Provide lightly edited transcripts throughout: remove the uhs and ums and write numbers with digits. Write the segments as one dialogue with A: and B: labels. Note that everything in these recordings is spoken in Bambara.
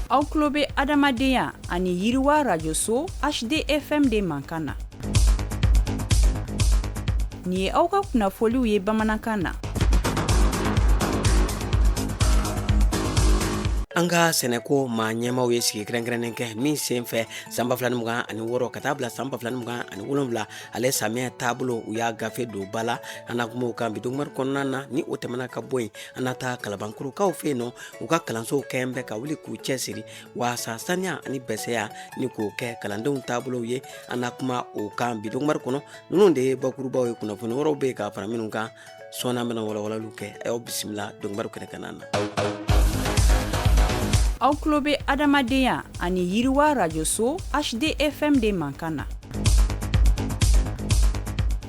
A: Aw tulo bɛ adamadenya ani yiriwa rajoso HDFM de mankan na. Nin ye aw ka kunnafoliw ye bamanankan na.
B: An ka sɛnɛko maa ɲɛmaw ye sigi kɛrɛnkɛrɛnnen kɛ min sen fɛ san 2026 ka taa bila san 2027 ale samiya taabolo, u y'a gafe don ba la. An na kuma o kan bi donkibaru kɔnɔna na. Ni o tɛmɛna ka bɔ yen, an na taa Kalabankorokaw fɛ yen nɔ. U ka kalansow kɛn bɛ ka wuli k'u cɛsiri waasa saniya ani bɛsɛya ni k'o kɛ kalandenw taabolow ye. An na kuma o kan bi donkibaru kɔnɔ. Ninnu de ye bakurubaw ye. Kunnafoni wɛrɛw bɛ yen ka fara minnu kan sɔɔni, an bɛna walawalaliw kɛ. A y'aw bisimila donkibaru kɛnɛ kan na.
A: Aw tulo bɛ adamadenya ani yiriwa rajoso HDFM de mankan na.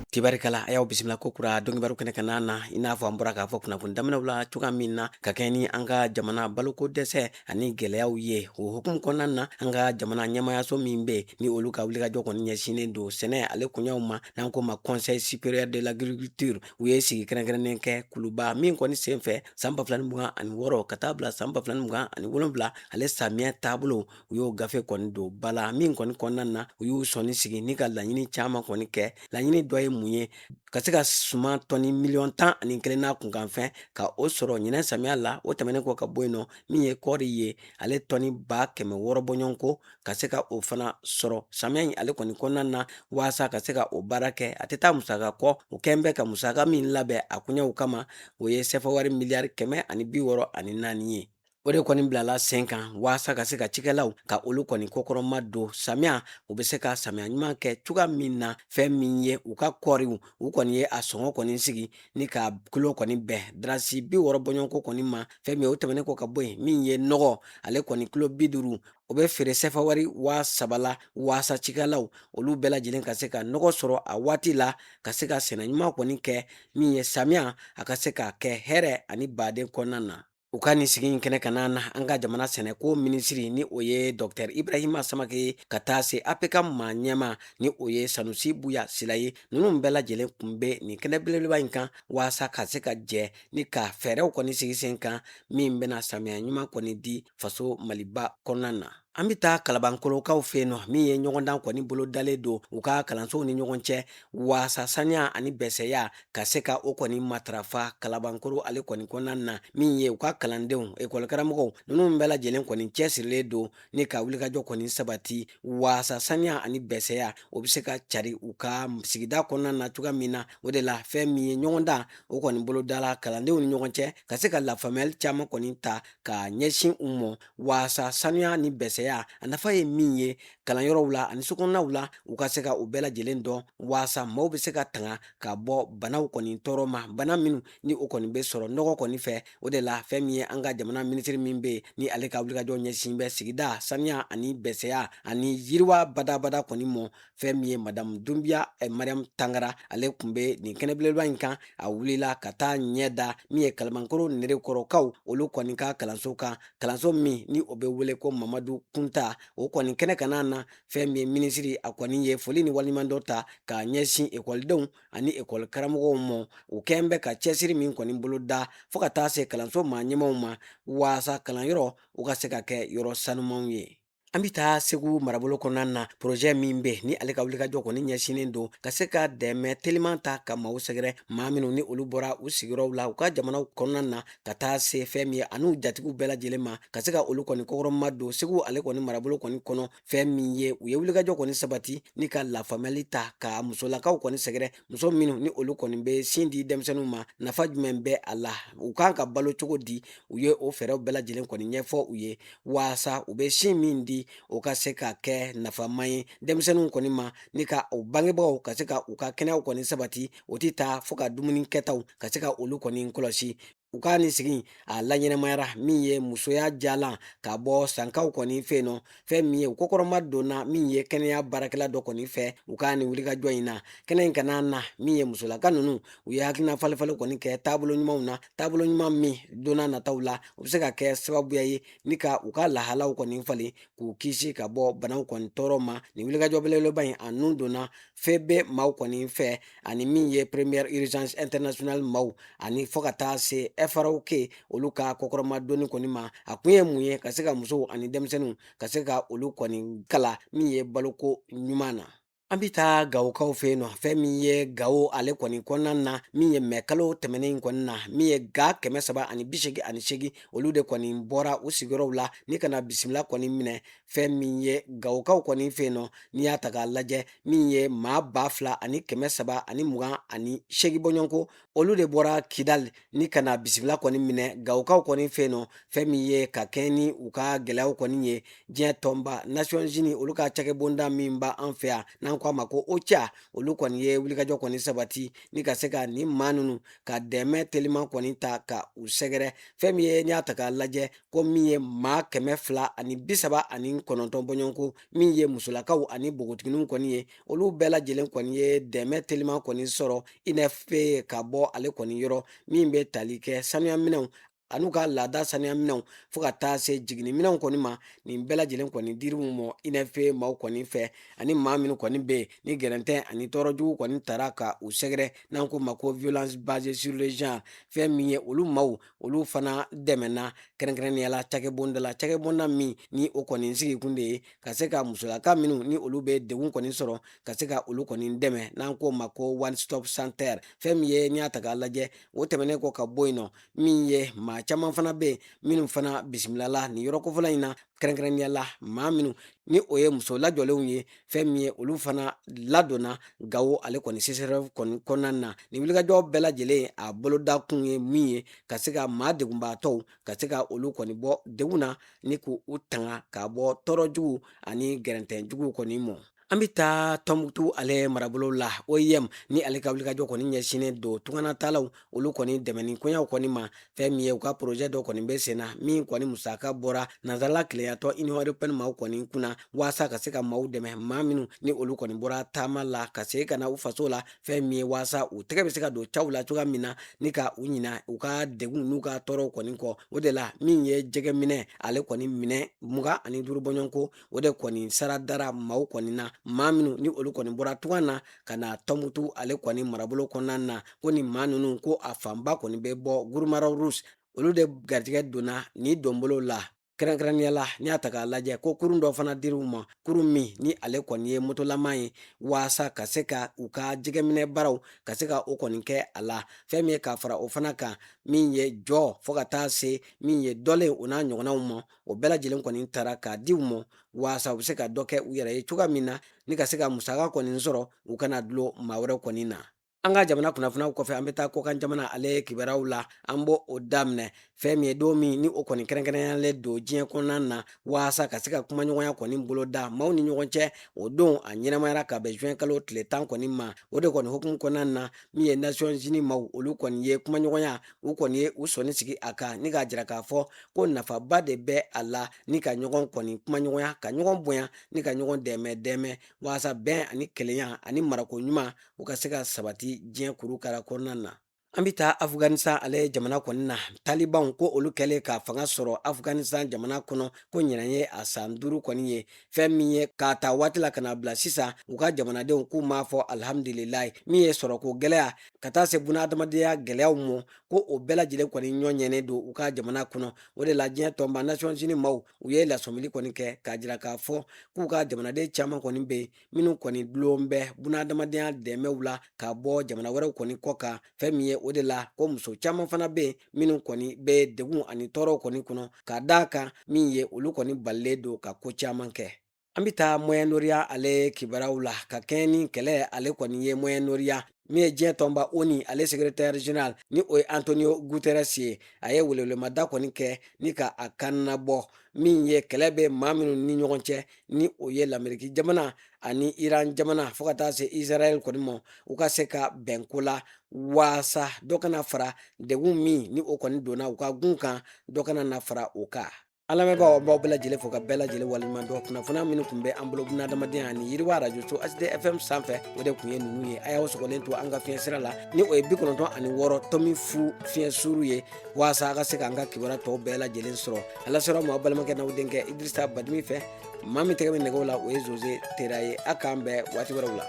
B: Tibarikala, a y'aw bisimila ko kura donkibaru kɛnɛ kan na. I n'a fɔ an bɔra k'a fɔ kunnafoni daminɛw la cogoya min na, ka kɛ ni an ka jamana baloko dɛsɛ ani gɛlɛyaw ye, o hukumu kɔnɔna na, an ka jamana ɲɛmayaso min bɛ ni olu ka wulikajɔ kɔni ɲɛsinnen don sɛnɛ ale koɲɛw ma, n'an ko ma Conseil supérieur de l'agriculture, u ye sigi kɛrɛnkɛrɛnnen kɛ Kuluba min kɔni senfɛ san 2026 ka taa bila san 2027 ale samiya taabolo, u y'o gafe kɔni don ba la. Min kɔni kɔnɔna na, u y'u sɔnni sigi ni ka laɲini caman kɔni kɛ. Laɲini dɔ ye mun ye? Ka se ka suman tɔni miliyɔn 11 n'a kunkanfɛn ka o sɔrɔ ɲinɛ samiya la. O tɛmɛnen kɔ ka bɔ yen nɔ, min ye kɔɔri ye, ale tɔni 600,000 bɔɲɔgɔnko, ka se ka o fana sɔrɔ samiya in ale kɔni kɔnɔna na. Waasa ka se ka o baara kɛ, a tɛ taa musaka kɔ. O kɛn bɛ ka musaka min labɛn a koɲɛw kama, o ye sɛfawari miliyari 164 ye. O de kɔni bilala sen kan waasa ka se ka cikɛlaw ka olu kɔni kɔkɔrɔma don samiya, u bɛ se ka samiya ɲuman kɛ cogoya min na. Fɛn min ye u ka kɔɔriw, u kɔni ye a sɔngɔ kɔni sigi ni ka kilo kɔni bɛn darasi 60 bɔɲɔgɔnko kɔni ma. Fɛn min ye o tɛmɛnen kɔ ka bɔ yen, min ye nɔgɔ, ale kɔni kilo 50, o bɛ feere sɛfawari 3000 la, waasa cikɛlaw olu bɛɛ lajɛlen ka se ka nɔgɔ sɔrɔ a waati la, ka se ka sɛnɛ ɲuman kɔni kɛ. Min ye samiya, a ka se ka kɛ hɛrɛ ani baden kɔnɔna na. U ka nin sigi in kɛnɛ kan na, an ka jamana sɛnɛko minisiri, ni o ye Dɔktɛr Ibrahima Samake, ka taa se APK maa ɲɛma, ni o ye Sanusi Buya Sila ye, ninnu bɛɛ lajɛlen tun bɛ nin kɛnɛ belebeleba in kan waasa ka se ka jɛ ni ka fɛɛrɛw kɔni sigi sen kan min bɛna samiya ɲuman kɔni di faso Maliba kɔnɔna na. An bɛ taa Kalabankɔrɔkaw fɛ yen nɔ. Min ye ɲɔgɔndan kɔni bolo dalen don u ka kalansow ni ɲɔgɔn cɛ waasa saniya ani bɛsɛya ka se ka o kɔni matarafa Kalabankɔrɔ ale kɔni kɔnɔna na. Min ye u ka kalandenw, ekɔlikaramɔgɔw, ninnu bɛɛ lajɛlen kɔni cɛsirilen don ni ka wulikajɔ kɔni sabati waasa saniya ani bɛsɛya o bɛ se ka cari u ka sigida kɔnɔna na cogoya min na. O de la, fɛn min ye ɲɔgɔndan o kɔni bolodala kalandenw ni ɲɔgɔn cɛ, ka se ka lafaamuyali caman kɔni ta ka ɲɛsin u ma waasa sanuya ni bɛsɛya a nafa ye min ye kalanyɔrɔw la ani sokɔnɔnaw la, u ka se ka u bɛɛ lajɛlen dɔn, waasa maaw bɛ se ka tanga ka bɔ banaw kɔni tɔɔrɔ ma, bana minnu ni o kɔni bɛ sɔrɔ nɔgɔ kɔni fɛ. O de la, fɛn min ye an ka jamana minisiri min bɛ yen ni ale ka wulikajɔ ɲɛsin bɛ sigida sanuya ani bɛsɛya ani yiriwa badabada kɔni mɔ, fɛn min ye Madamu Dunbiya Mariam Tangara, ale tun bɛ nin kɛnɛ belebeleba in kan. A wulila ka taa ɲɛ da min ye Kalabankɔrɔ Nerekɔrɔkaw olu kɔni ka kalanso kan, kalanso min ni o bɛ wele ko Mamadu Kunta. O kɔni kɛnɛ kan na, fɛn min ye minisiri, a kɔni ye foli ni waleɲumandɔn ta ka ɲɛsin ekɔlidenw ani ekɔli karamɔgɔw ma, u kɛn bɛ ka cɛsiri min kɔni bolo da fo ka taa se kalanso maa ɲɛmaaw ma, waasa kalanyɔrɔ u ka se ka kɛ yɔrɔ sanumanw ye. An bɛ taa Segu marabolo kɔnɔna na. Projet min bɛ ni ale ka wulikajɔ kɔni ɲɛsinnen don ka se ka dɛmɛ teliman ta ka maaw sɛgɛrɛ, maa minnu ni olu bɔra u sigiyɔrɔw la u ka jamanaw kɔnɔna na, ka taa se fɛn min ye an'u jatigiw bɛɛ lajɛlen ma, ka se ka olu kɔni kɔkɔrɔma don Segu ale kɔni marabolo kɔni kɔnɔ. Fɛn min ye u ye wulikajɔ kɔni sabati ni ka lafaamuyali ta ka musolakaw kɔni sɛgɛrɛ, muso minnu ni olu kɔni bɛ sin di denmisɛnninw ma, nafa jumɛn bɛ a la, u kan ka balo cogo di. U ye o fɛɛrɛw bɛɛ lajɛlen kɔni ɲɛfɔ u ye waasa u bɛ sin min di, o ka se ka kɛ nafama ye denmisɛnninw kɔni ma, ni ka u bangebagaw ka se ka u ka kɛnɛyaw kɔni sabati. O tɛ taa fo ka dumuni kɛtaw ka se ka olu kɔni kɔlɔsi. U ka nin sigi a laɲɛnamayara. Min ye musoya jalan ka bɔ Sankaw kɔni fɛ yen nɔ, fɛn min ye u kɔkɔrɔma donna min ye kɛnɛya baarakɛla dɔ kɔni fɛ u ka nin wulikajɔ in na kɛnɛ in kana na. Min ye musolaka ninnu, u ye hakilina falenfalen kɔni kɛ taabolo ɲumanw na, taabolo ɲuman min donna nataw la o bɛ se ka kɛ sababuya ye ni ka u ka lahalaw kɔni falen, k'u kisi ka bɔ banaw kɔni tɔɔrɔ ma. Nin wulikajɔ belebeleba in, a nun donna FEB maaw kɔni fɛ, ani min ye Première Urgence Internationale maaw, ani fo ka taa se FROK olu ka kɔkɔrɔmadonni kɔni ma. A kun ye mun ye? Ka se ka musow ani denmisɛnninw ka se ka olu kɔni kala min ye baloko ɲuman na. An bɛ taa Gawokaw fɛ yen nɔ. Fɛn min ye Gawo ale kɔni kɔnɔna na, min ye mɛ kalo tɛmɛnen in kɔni na, min ye ga 388, olu de kɔni bɔra u sigiyɔrɔw la ni ka na bisimila kɔni minɛ fɛn min ye Gawokaw kɔni fɛ yen nɔ. N'i y'a ta k'a lajɛ, min ye maa 2328 bɔɲɔgɔnko, olu de bɔra Kidali ni ka na bisimila kɔni minɛ Gawokaw kɔni fɛ yen nɔ. Fɛn min ye ka kɛɲɛ ni u ka gɛlɛyaw kɔni ye, diɲɛ tɔnba Nations Unies olu ka cakɛbonda min b'an fɛ yan n'an ko a ma ko OCHA, olu kɔni ye wulikajɔ kɔni sabati ni ka se ka nin maa ninnu ka dɛmɛ teliman kɔni ta ka u sɛgɛrɛ. Fɛn min ye n'i y'a ta k'a lajɛ, ko min ye maa 239 bɔɲɔgɔnko, min ye musolakaw ani npogotigininw kɔni ye, olu bɛɛ lajɛlen kɔni ye dɛmɛ teliman kɔni sɔrɔ UNFPA ka bɔ ale kɔni yɔrɔ, min bɛ tali kɛ sanuyaminɛnw an'u ka laada sanuyaminɛnw fo ka taa se jiginniminɛnw kɔni ma. Nin bɛɛ lajɛlen kɔni dir'u ma UNFPA maaw kɔni fɛ, ani maa minnu kɔni bɛ yen ni gɛrɛntɛ ani tɔɔrɔ jugu kɔni tara ka u sɛgɛrɛ n'an ko ma ko violence basée sur le genre. Fɛn min ye olu maaw, olu fana dɛmɛna kɛrɛnkɛrɛnnenya la cakɛbonda la, cakɛbonda min ni o kɔni sigikun de ye ka se ka musolaka minnu ni olu bɛ degun kɔni sɔrɔ, ka se ka olu kɔni dɛmɛ n'an k'o ma ko one stop center. Fɛn min ye n'i y'a ta k'a lajɛ, o tɛmɛnen kɔ ka bɔ yen nɔ, min ye maa caman fana bɛ yen minnu fana bisimilala nin yɔrɔ kofɔla in na, kɛrɛnkɛrɛnnenya la maa minnu ni o ye muso lajɔlenw ye. Fɛn min ye olu fana ladonna Gawo ale kɔni CSRéf kɔni kɔnɔna na. Nin wulikajɔ bɛɛ lajɛlen a boloda kun ye min ye, ka se ka maa degunbaatɔw ka se ka olu kɔni bɔ degun na ni k'u tanga ka bɔ tɔɔrɔ jugu ani gɛrɛntɛ jugu kɔni mɔ. An bɛ taa Tɔnbukutu ale marabolo la, OIM ni ale ka wulikajɔ kɔni ɲɛsinnen don tunganatalaw olu kɔni dɛmɛni koɲaw kɔni ma. Fɛn min ye u ka projet dɔ kɔni bɛ sen na, min kɔni musaka bɔra nansarala kelenyatɔ Union européenne maaw kɔni kunna, waasa ka se ka maaw dɛmɛ, maa minnu ni olu kɔni bɔra taama la ka segin ka na u faso la. Fɛn min ye waasa u tɛgɛ bɛ se ka don caw la cogoya min na ni ka u ɲina u ka degun n'u ka tɔɔrɔw kɔni kɔ. O de la min ye jɛgɛminɛ ale kɔni minɛ 25 bɔɲɔgɔnko, o de kɔni sara dara maaw kɔni na, maa minnu ni olu kɔni bɔra tunga na ka na Tɔnbukutu ale kɔni marabolo kɔnɔna na. Ko nin maa ninnu, ko a fanba kɔni bɛ bɔ Gurumara Rouge, olu de garijɛgɛ donna ni donbolo la. Kɛrɛnkɛrɛnnenya la, n'i y'a ta k'a lajɛ, ko kurun dɔ fana dir'u ma, kurun min ni ale kɔni ye motolama ye, waasa ka se ka u ka jɛgɛminɛ baaraw ka se ka o kɔni kɛ a la. Fɛn min ye ka fara o fana kan, min ye jɔ fo ka taa se min ye dɔlen o n'a ɲɔgɔnnaw ma, o bɛɛ lajɛlen kɔni taara k'a di u ma, waasa u bɛ se ka dɔ kɛ u yɛrɛ ye cogoya min na ni ka se ka musaka kɔni sɔrɔ, u kana dulon maa wɛrɛ kɔni na. An ka jamana kunnafoniyaw kɔfɛ, an bɛ taa kɔkan jamana ale kibaruyaw la. An b'o o daminɛ fɛn min ye don min ni o kɔni kɛrɛnkɛrɛnyalen don diɲɛ kɔnɔna na waasa ka se ka kumaɲɔgɔnya kɔni boloda maaw ni ɲɔgɔn cɛ. O don a ɲɛnamayara ka bɛn juin kalo tile 10 kɔni ma. O de kɔni hukumu kɔnɔna na, min ye Nations Unies maaw, olu kɔni ye kumaɲɔgɔnya, u kɔni ye u sɔnni sigi a kan ni k'a jira k'a fɔ ko nafaba de bɛ a la ni ka ɲɔgɔn kɔni kumaɲɔgɔnya, ka ɲɔgɔn bonya ni ka ɲɔgɔn dɛmɛ dɛmɛ, waasa bɛn ani kelenya ani marako ɲuman u ka se ka sabati diɲɛ kurukara kɔnɔna na. An bɛ taa Afganistan ale jamana kɔni na. Talibanw ko olu kɛlen ka fanga sɔrɔ Afganistan jamana kɔnɔ, ko ɲinan ye a san 5 kɔni ye. Fɛn min ye k'a ta waati la ka na bila sisan, u ka jamanadenw k'u m'a fɔ alihamudulilayi. Min ye sɔrɔko gɛlɛya ka taa se bunahadamadenya gɛlɛyaw ma, ko o bɛɛ lajɛlen kɔni ɲɔ ɲɛnen don u ka jamana kɔnɔ. O de la diɲɛ tɔnba Nations Unies maaw, u ye lasɔmili kɔni kɛ k'a jira k'a fɔ k'u ka jamanaden caman kɔni bɛ yen minnu kɔni dulon bɛ bunahadamadenya dɛmɛw la ka bɔ jamana wɛrɛw kɔni kɔ kan. Fɛn min ye o de la ko muso caman fana bɛ yen minnu kɔni bɛ degun ani tɔɔrɔw kɔni kɔnɔ, ka d'a kan min ye olu kɔni balilen don ka ko caman kɛ. An bɛ taa Moyen-Orient ale kibaruyaw la, ka kɛɲɛ ni kɛlɛ ale kɔni ye Moyen-Orient. Min ye diɲɛ tɔnba ONU ale secrétaire général ni o ye Antonio Guterres ye, a ye welewelemada kɔni kɛ ni ka a kan nabɔ min ye kɛlɛ bɛ maa minnu ni ɲɔgɔn cɛ, ni o ye Lameriki jamana ani Iran jamana fo ka taa se Israël kɔni ma, u ka se ka bɛn ko la waasa dɔ kana fara degun min ni o kɔni donna u ka gun kan, dɔ kana na fara o kan. An lamɛnbaaw, an b'aw bɛɛ lajɛlen fo ka bɛɛ lajɛlen waleɲuman dɔn. Kunnafoniya minnu tun bɛ an bolo bunadamadenya ani yiriwa arajoso HD FM sanfɛ, o de tun ye ninnu ye. A y'aw sɔgɔlen to an ka fiɲɛ sira la ni o ye 96.0 fiɲɛ suuru ye, waasa a ka se k'an ka kibaruya tɔw bɛɛ lajɛlen sɔrɔ. A lasɔrɔ maaw balimakɛ n'aw denkɛ Idirisa Badimi fɛ. Maa min tɛgɛ bɛ nɛgɛw la, o ye Jose Tera ye. A k'an bɛn waati wɛrɛw la.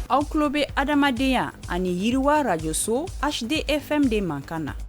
A: Aw tulo bɛ Adamadenya ani Yiriwa rajoso HDFM de mankan na.